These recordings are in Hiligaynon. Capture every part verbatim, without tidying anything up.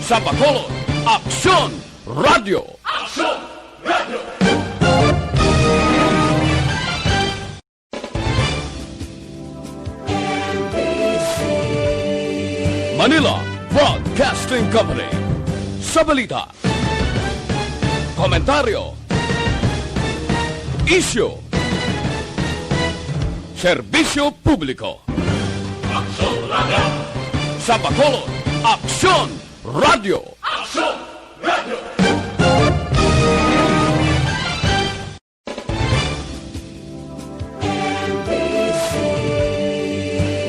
Sa Bacolod, Aksyon Radio. Manila Broadcasting Company. Sa balita, komentaryo, isyu, serbisyo publiko. Aksyon Radio. Sa Bacolod, Aksyon Radio. Aksyon Radio.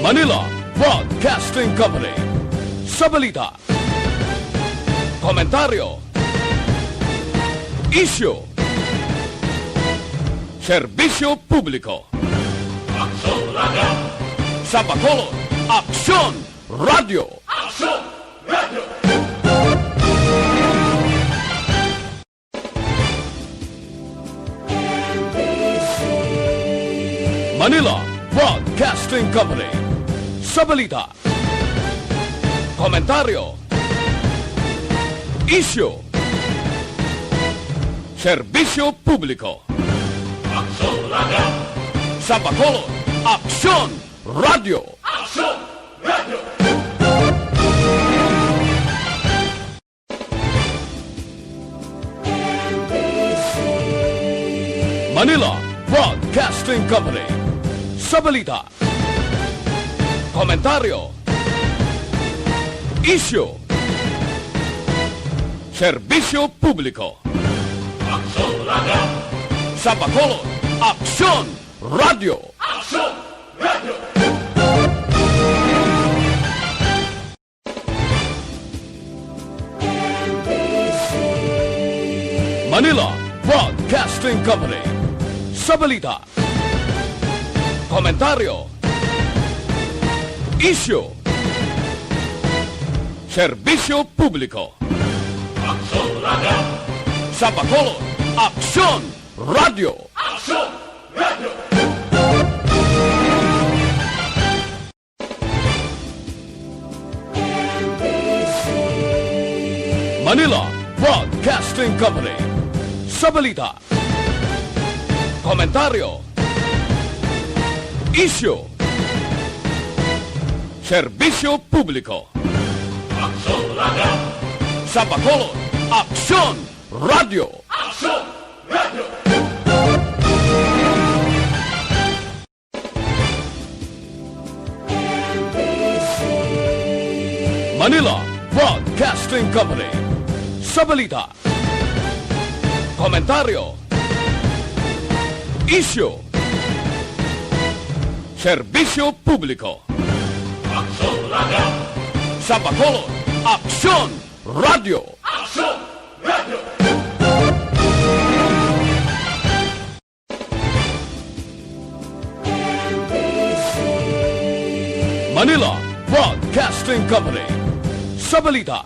Manila Broadcasting Company. Sa balita, komentaryo, isyu, serbisyo publiko. Aksyon Radio. Sa Bacolod, Aksyon Radio. Aksyon Radio. Manila Broadcasting Company. Sa balita, komentaryo, isyu, serbisyo publiko. Aksyon Radio. Sa Bacolod, Aksyon Radio. Aksyon Radio. Manila Broadcasting Company. Sa balita, komentaryo, isyu, serbisyo publiko. Aksyon Radio. Sa Bacolod, Aksyon Radio. Aksyon Radio. Manila Broadcasting Company. Sa balita, komentaryo, isyu, serbisyo publiko. Aksyon Radio. Sa Bacolod, Aksyon Radio. Aksyon Radio. Manila Broadcasting Company. Sa balita, komentaryo, isyu, serbisyo publiko. Aksyon Radio. Sa Bacolod, Aksyon Radio. Aksyon Radio. Manila Broadcasting Company. Sa balita, komentaryo, isyu, serbisyo publiko. Aksyon Radio. Sa Bacolod, Aksyon Radio. Aksyon Radio. Manila Broadcasting Company. Sa balita,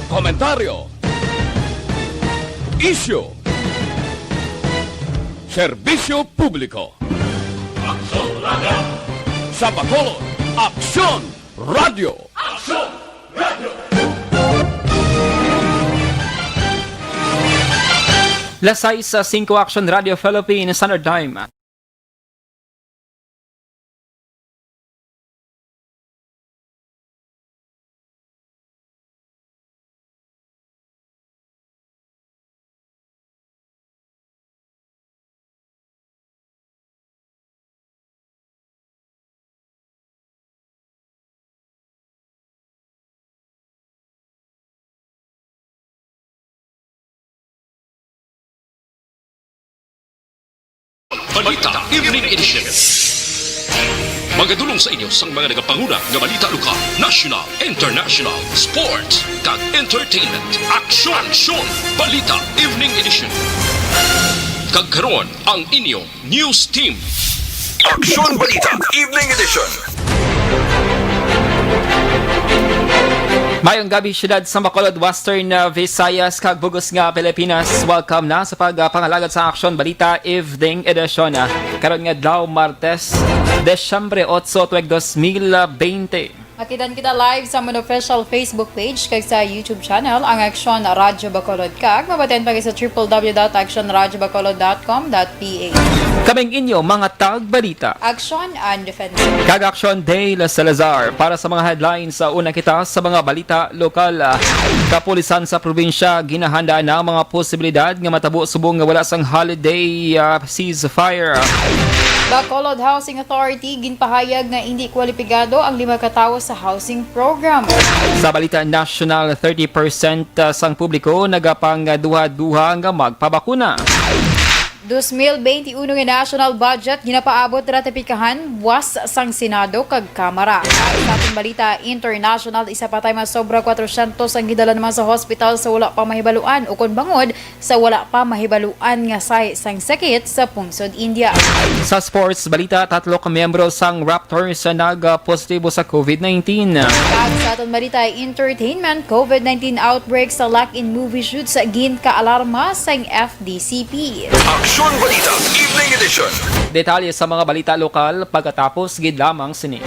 komentaryo, isyu, serbisyo publiko. Aksyon Radio. Sa Bacolod, Aksyon Radio. Aksyon Radio. Las sais singko, Aksyon Radio Philippines Standard Time. Balita Evening Edition. Magadulong sa inyo sang mga nagapanguna nga balita lokal, national, international, sports, kag entertainment. Aksyon! Aksyon! Balita Evening Edition. Kag karon, ang inyo news team. Aksyon Balita Evening Edition. Mayong gabi, siyudad sa Bacolod, Western, uh, Visayas, kag bug-os nga Pilipinas. Welcome na sa pag, uh, pangalagad sa Aksyon Balita Evening Edition, uh, karon nga adlaw, Martes, Desyembre otso, tuig dos mil bente. Makita kita live sa amon official Facebook page kag sa YouTube channel, ang Aksyon Radyo Bacolod, kag mabatian pa sa triple W dot action radyo bacolod dot com dot P H. Kaming inyo mga tagbalita. Aksyon and Defense. Kag Aksyon Dale Salazar. Para sa mga headlines, sa una kita sa mga balita lokal. Ah, kapulisan sa probinsya ginahanda na ang mga posibilidad nga matabo subong nga wala sang holiday, ah, ceasefire. Bacolod Housing Authority ginpahayag nga indi kwalipikado ang lima ka tawo sa housing program. Sa balita national, thirty percent sang publiko nagapangduha-duha nga magpabakuna. Dos mil beinti uno nga national budget ginapaabot, ratifikahan buwas sang Senado kag Kamara. Sa aton balita international, isa pa tayo masobra kwatrosyentos ang gidala naman sa hospital sa wala pa mahibaluan ukon bangod sa wala pa mahibaluan nga sahi sang sakit sa pungsod India. Sa sports balita, tatlo ka miyembro sang Raptors ang nag-positibo sa covid nineteen. Kag sa aton balita entertainment, covid nineteen outbreak sa lock-in movie shoot sa ginkaalarma sang F D C P. Aksyon Balita, Evening Edition. Detalye sa mga balita lokal pagkatapos gid lamang sini.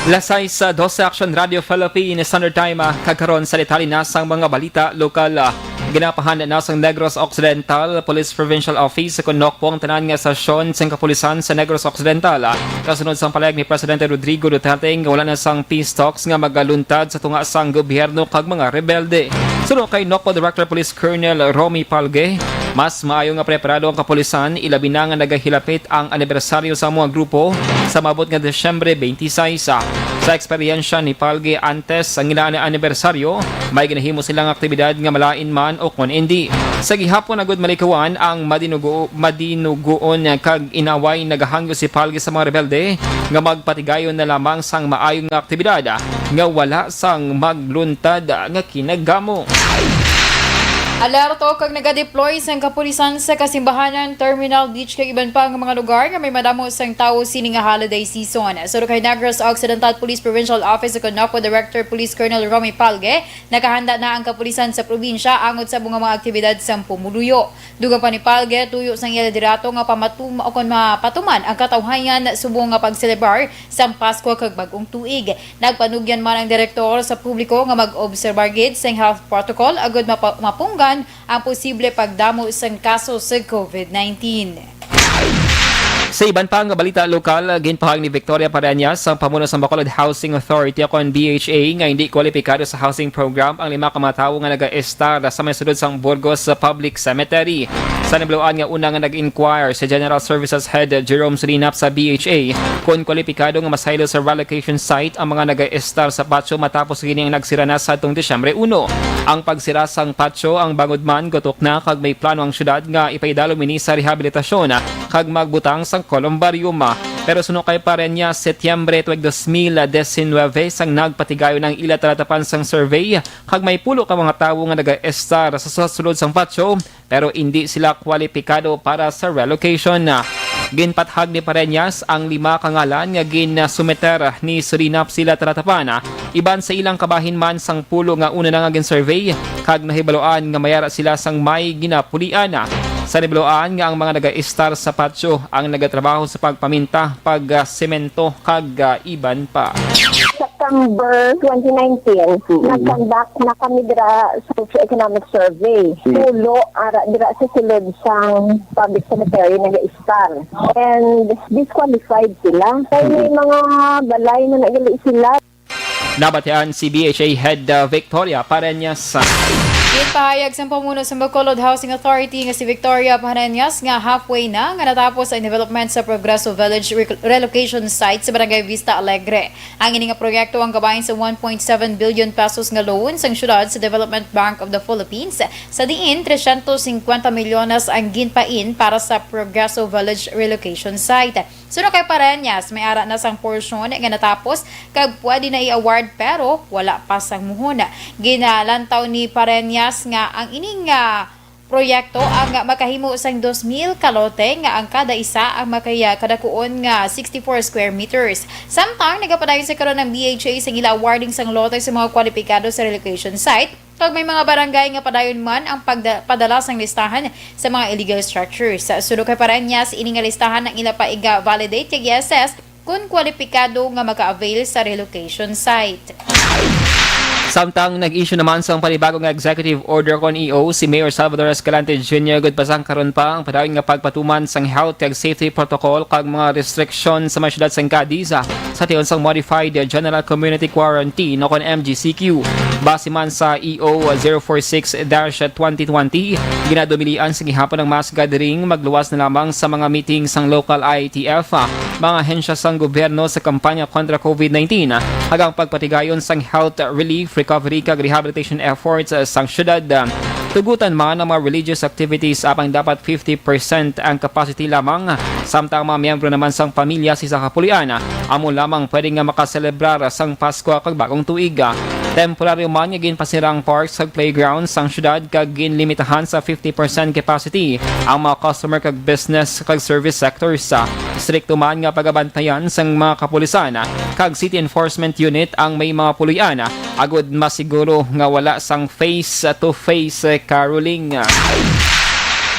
Las sais dose, Action Radio Philippines Standard Time, ah, kag karon sa detalye na sang mga balita lokal, ah. Ginapahanda na sang Negros Occidental Police Provincial Office sa Nocpo ang tanan nga estasyon sang kapulisan sa Negros Occidental, ah, kasunod sang pahayag ni Presidente Rodrigo Duterte nga wala na sang peace talks nga magaluntad sa tunga sang gobyerno kag mga rebelde. Suno kay Nocpo Director Police Colonel Romy Palge, mas maayo nga preparado ang kapulisan, ilabi na nga nagahilapit ang anibersaryo sa mga grupo sa maabot nga Disyembre twenty-six. Sa eksperyensya ni Palge, antes ang ila anibersaryo, may ginahimo silang aktibidad nga malain man o kon indi. Sa gihapon, agud malikawan ang madinugo-, madinugoon kag inaway, nagahangyo si Palge sa mga rebelde nga magpatigayon na lamang sang maayo nga aktibidad nga wala sang magluntad nga kinagamo. Alerto kag nagadeploy sang kapulisan sa Kasimbahanan, Terminal Beach kag iban pa nga mga lugar nga may madamo sang tawo sini nga holiday season. Suno kay Negros Occidental Police Provincial Office ug Nocpo Director Police Colonel Romy Palge, nakahanda na ang kapulisan sa probinsya angot sa mga, mga aktibidad sang pumuluyo. Dugang pa ni Palge, tuyo sang iya liderato nga pamatum-, o kon mapatuman ang katawhayan subong nga pagselebrar sang Pasko kag Bag-ong Tuig. Nagpanugyan man ang direktor sa publiko nga mag-obserbar gid sang health protocol agud mapa-, mapunggan ang posible pagdamo sang kaso sa covid nineteen. Sa iban pa nga balita lokal, ginpahayag ni Victoria Pareñas, ang pamuno sa Bacolod Housing Authority o kon B H A, nga hindi kwalipikado sa housing program ang lima ka mga tawo nga nagaestar sa may sulod sang Burgos Public Cemetery. Sa nahibaluan nga una nga nag-inquire si General Services Head Jerome Sulinap sa B H A kon kwalipikado nga masaylo sa relocation site ang mga nagaestar sa patio matapos kini ang nagsira na sa atong Disyembre uno. Ang pagsira sang patio ang bangod man gutok na kag may plano ang syudad nga ipaidalom ini sa rehabilitasyon kag magbutang sang columbarium. Pero suno kay Pareñas, Setyembre tuig dos mil diecinueve sang nagpatigayon ang ila talatapan sang survey kag may pulo ka mga tawo nga nagaestar sa, sa sulod sang patio, pero indi sila kwalipikado para sa relocation. Ginpathag ni Pareñas ang lima ka ngalan nga ginsumiter ni Sulinap sila talatapan, iban sa ilang kabahin man sang pulo nga una na nga gin-survey kag nahibaluan nga may ara sila sang may ginapulian. Sa nahibaluan nga ang mga nagaestar sa patio ang nagatrabaho sa pagpaminta, pagsemento kag, ah, iban pa. September twenty nineteen, Mm. nag-conduct na kami dira sa socio-economic survey. Mm. Pulo ara dira sa sulod sang public cemetery nag-estar. And disqualified sila. Kay may Mm. mga balay na nagali sila. Nabatian si B H A Head, uh, Victoria Pareñas. Ginpahayag sang pamuno sa Bacolod Housing Authority nga si Victoria Pareñas nga halfway na nga natapos ang development sa Progreso Village rec-, relocation site sa Barangay Vista Alegre. Ang ini nga proyekto ang kabahin sa one point seven billion pesos nga loan sang syudad sa Development Bank of the Philippines, sa diin trescientos cincuenta milyones ang ginpain para sa Progreso Village relocation site. Suno kay Pareñas, may ara na sang porsyon nga natapos kag pwede na i-award, pero wala pa sang muhon. Ginalantaw ni Pareñas nga ang ining, ah, proyekto ang makahimo sang dos mil ka lote nga ang kada isa ang makaya kadakuon nga sixty-four square meters. Samtang nagapadayon sa karon ang B H A sang ila awarding sang lote sa mga kwalipikado sa relocation site, kag may mga barangay nga padayon man ang pagda-, padala sang listahan sa mga illegal structures. Suno kay Pareñas, ini nga listahan ang ila pa iga-validate kag i-assess kon kwalipikado nga maka-avail sa relocation site. Samtang nag-issue naman sang panibago nga executive order kon E O si Mayor Salvador Escalante Junior, gud pa sang karon pa ang padayon nga pagpatuman sang health kag safety protocol kag mga restriction sa may syudad sang Cadiz, ah, sa tion sang Modified General Community Quarantine o kon M G C Q. Base man sa E O zero four six dash twenty twenty, ginadumilian sa gihapon ang mass gathering, magluwas na lamang sa mga meeting sang local I T F, ah, mga ahensya sang gobyerno sa kampanya kontra covid nineteen, ah, kag ang pagpatigayon sang health, relief, recovery, kag rehabilitation efforts, ah, sang syudad. Tugutan man ang mga religious activities, apang dapat fifty percent ang capacity lamang, samtang ang mga miyembro naman sang pamilya sa isa ka pulian, ah, amo lamang pwede nga makaselebrar sang Pasko kag Bagong Tuig. Temporaryo man nga ginpasira ang parks kag playgrounds sang syudad kag ginlimitahan sa fifty percent capacity ang mga customer kag business kag service sectors. Strikto man nga pagabantayan sang mga kapulisan kag city enforcement unit ang may mga puloy-an, agud masiguro nga wala sang face-to-face caroling.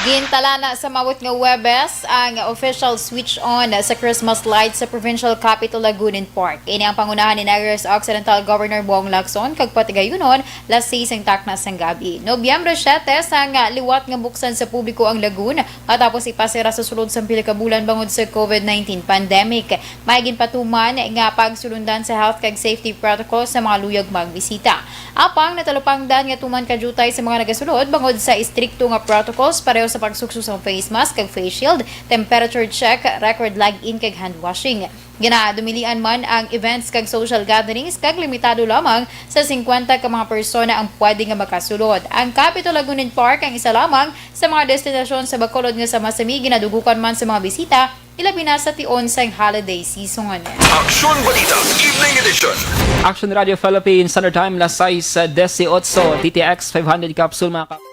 Gintala na sa maabot nga Huwebes ang official switch on sa Christmas lights sa Provincial Capitol Lagunin Park. Ini ang pangunahan ni Negros Occidental Governor Bong Lacson kag patigayunon, las seis sang takna sang gabi. Nobyembre siete sang liwat nga buksan sa publiko ang lagoon matapos ipasira sa sulod sang pila ka bulan bangod sa COVID nineteen pandemic. May ginpatuman nga pagsulundan sa health kag safety protocol sa mga luyag magbisita. Apang natalupangdan nga tuman ka diutay sa mga nagasulod bangod sa istrikto nga protocols pareho sa pagsukso sang face mask kag face shield, temperature check, record log-in kag hand washing. Ginadumilian man ang events kag social gatherings kag limitado lamang sa singkwenta ka mga persona ang pwede nga makasulod. Ang Capitol Lagunin Park ang isa lamang sa mga destinasyon sa Bacolod nga sama-sami ginadugukan man sa mga bisita, ilabi na sa tion sang holiday season. Aksyon Balita, Evening Edition. Action Radio Philippines, Standard Time, las sais dieciocho, D T X five hundred capsule, mga ka-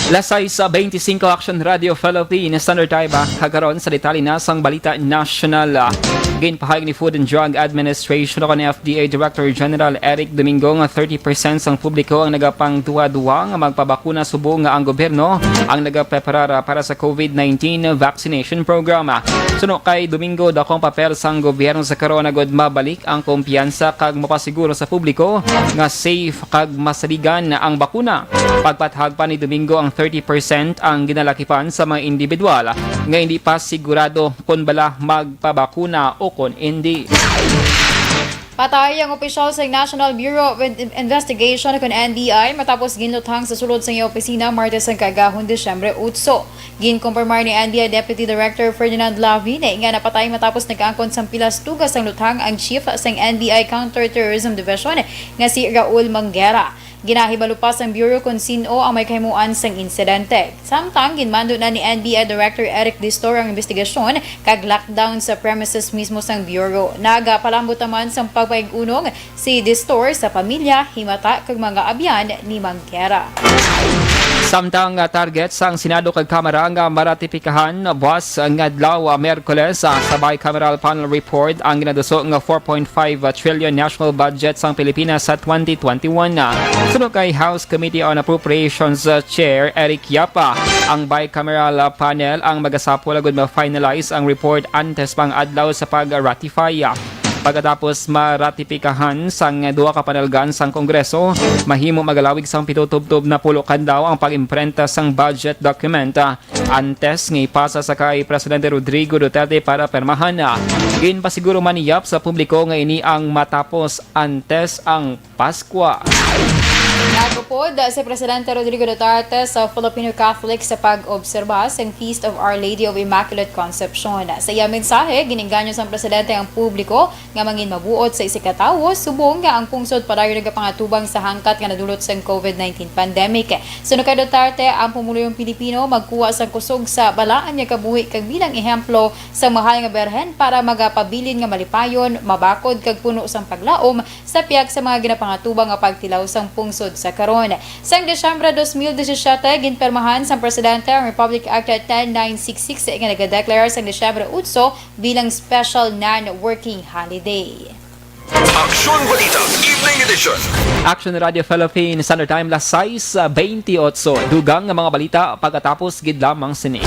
Las sais beintisinko, Action Radio Philippines Standard Time, ah, kag karon sa detalye na sang balita nasyonal, ah. Ginpahayag ni Food and Drug Administration o kon F D A Director General Eric Domingo nga thirty percent sang publiko ang nagapangduha-duha nga magpabakuna subong nga ang gobyerno ang nagapreparar, ah, para sa COVID nineteen vaccination program. Suno kay Domingo, dakong papel sang gobyerno sa karon agud mabalik ang kumpiyansa kag mapasiguro sa publiko nga safe kag masaligan ang bakuna. Pagpatahag pa ni Domingo, ang thirty percent ang ginalakipan sa mga individual nga hindi pa sigurado kon bala magpabakuna o kon hindi. Patay ang opisyal sa National Bureau of In-, Investigation, kon N B I, matapos ginluthang sa sulod sa iyang opisina Martes ang kaagahon, Disyembre otso. Ginkumpirmar ni N B I Deputy Director Ferdinand Lavine nga napatay matapos nagkaangkon sang pilas tugas sang luthang ang chief sang N B I Counterterrorism Division nga si Raul Manguera. Ginahibalo pa sang Bureau kon sin-o ang may kahimuan sang insidente. Samtang ginmando na ni N B I Director Eric Distor ang investigasyon kag lockdown sa premises mismo sang Bureau. Nagapalambot naman sang pagpaig-unong si Distor sa pamilya, himata kag mga abyan ni Manguera. Samtang, ah, target sang Senado kag Kamara nga maratipikahan buwas nga adlaw, ah, Miyerkules, ah, sa bicameral panel report ang ginaduso nga four point five trillion national budget sang Pilipinas sa twenty twenty-one. Ah, suno kay House Committee on Appropriations, ah, Chair Eric Yap, ah, ang bicameral, ah, panel ang magasapol agud ma-finalize ang report antes pa ang adlaw sa pag-ratify. Ah, pagkatapos maratipikahan sang duha ka panalgan sang Kongreso, mahimo magalawig sang pito tubtob napulo ka adlaw ang pag-imprenta sang budget document, ah, antes nga ipasa sa kay Presidente Rodrigo Duterte para permahan. Ginpasiguro man ni Yap sa publiko nga ini ang matapos antes ang Paskwa. Nagupod si Presidente Rodrigo Duterte sa Filipino Catholic sa pag-obserba sang Feast of Our Lady of Immaculate Concepcion. Sa iya mensahe, gin-engganyo sang presidente ang publiko nga mangin mabuot sa isigkatawo, subong nga ang pungsod padayon nagapangatubang sa hangkat nga nadulot sang COVID nineteen pandemic. Suno kay Duterte, ang pumuluyong Pilipino magkuha sang kusog sa balaan nga kabuhi kag bilang ehemplo sa Mahal nga Birhen para magapabilin nga malipayon, mabakod kag puno sang paglaom sa pihak sa mga ginapangatubang nga pagtilaw sang pungsod sa karon. Sang Disyembre dos mil disisiete, ginpirmahan sang Presidente ang Republic Act ten nine six six nga nagadeklara sang Disyembre otso bilang special non-working holiday. Aksyon Balita Evening Edition. Action Radio Philippines Standard Time, las sais bentiocho. Dugang nga mga balita pagkatapos gid lamang sini.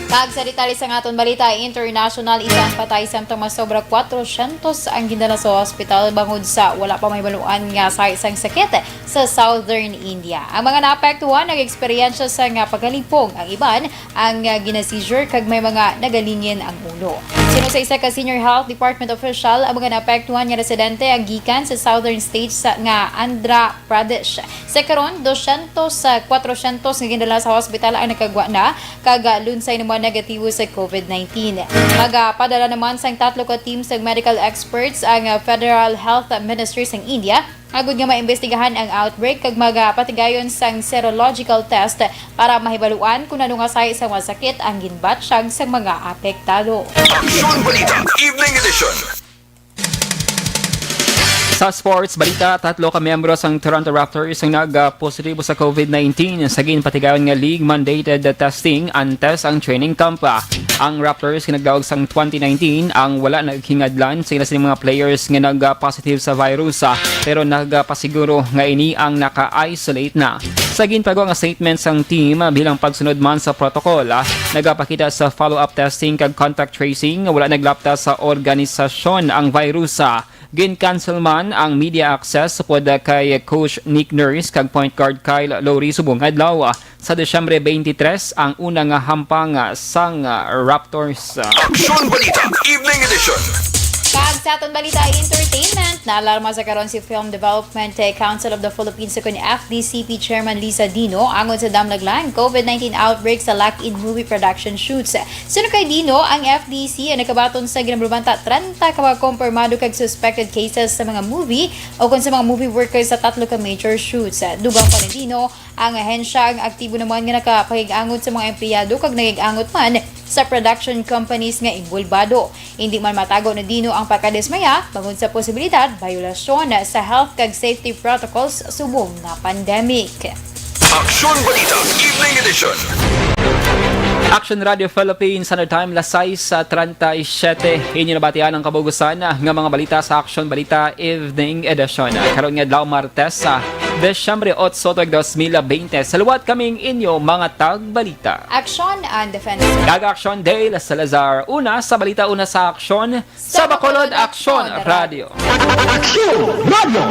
Kag sa detalye sang aton balita international, isa ang patay samtang mas sobra kwatrosyentos ang gindala sa hospital bangod sa wala pa mahibaluan nga sakit sang sakit sa Southern India. Ang mga naapektuhan nag-eksperyensya sa nga paghalipong, ang iban ang, ah, gina-seizure kag may mga nagalingin ang ulo. Suno sa isa ka senior health department official, ang mga naapektuhan nga residente ang gikan sa southern states sa, nga Andhra Pradesh. Sa karon, dosyentos sa kwatrosyentos nga gindala sa hospital ang nakagwa na, kag, ah, lunsay naman negatibo sa covid nineteen. Magapadala naman sang tatlo ka team sang medical experts ang, ah, Federal Health Ministry sang India agud nga maimbestigahan ang outbreak kag magapatigayon sang serological test para mahibaluan kung ano nga sahi sa mga sakit ang ginbatyag sa mga apektado. Aksyon Balita, Evening Edition. Sa sports balita, tatlo ka miyembro sang Toronto Raptors ang nag-positibo sa covid nineteen sa ginpatigayon nga league-mandated testing antes ang training camp. Ang Raptors kinagdaog sang twenty nineteen ang wala naghingadlan sa ila sini mga players nga nag-positive sa virus, ah, pero nagpasiguro nga ini ang naka-isolate na. Sa ginpagawa nga statement sang team, ah, bilang pagsunod man sa protocol, ah, nagapakita sa follow-up testing kag contact tracing nga wala naglapta sa organisasyon ang virus, ah. Gin-cancel man ang media access upod kay Coach Nick Nurse kag point guard Kyle Lowry subong adlaw. Sa Disyembre twenty-three ang una nga hampang sang Raptors. Aksyon Balita, Evening Edition. Kag sa aton balita entertainment, naalarma sa karon si Film Development Council of the Philippines ukon F D C P Chairman Liza Dino angon sa damlag lang covid nineteen outbreak sa lock-in movie production shoots. Suno kay Dino, ang F D C ang nakabaton sa ginabulbanta trenta ka mga kompirmado kag suspected cases sa mga movie o kon sa mga movie workers sa tatlo ka major shoots. Dugang pa ni Dino, ang ahensya ang aktibo naman nga nakapakig-angot sa mga empleyado kag nagig-angot man sa production companies nga inbolbado. Hindi man matago ni Dino ang pagkadismaya bangod sa posibilidad biolasyon sa health kag safety protocols subong nga pandemic. Aksyon Balita, Evening Edition. Action Radio Philippines, Standard Time, las sais treinta y siete. Inyo nabatian ang kabugusan nga mga balita sa Aksyon Balita Evening Edition. Karon nga adlaw, Martes, sa Desyembre otso, tuig dos mil bente. Sa liwat kaming inyo mga tagbalita. Aksyon and Defense. Kag Aksyon Dale Salazar. Una sa balita, una sa aksyon, sa Bacolod Aksyon Radio. Aksyon Radio.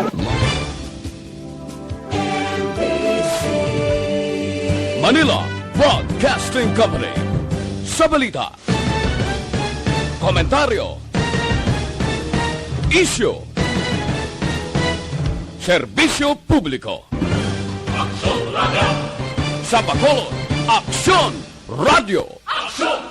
Manila Broadcasting Company. Sa balita, komentaryo, isyu, serbisyo publiko. Aksyon Radio. Sa Bacolod, Aksyon Radio. Aksyon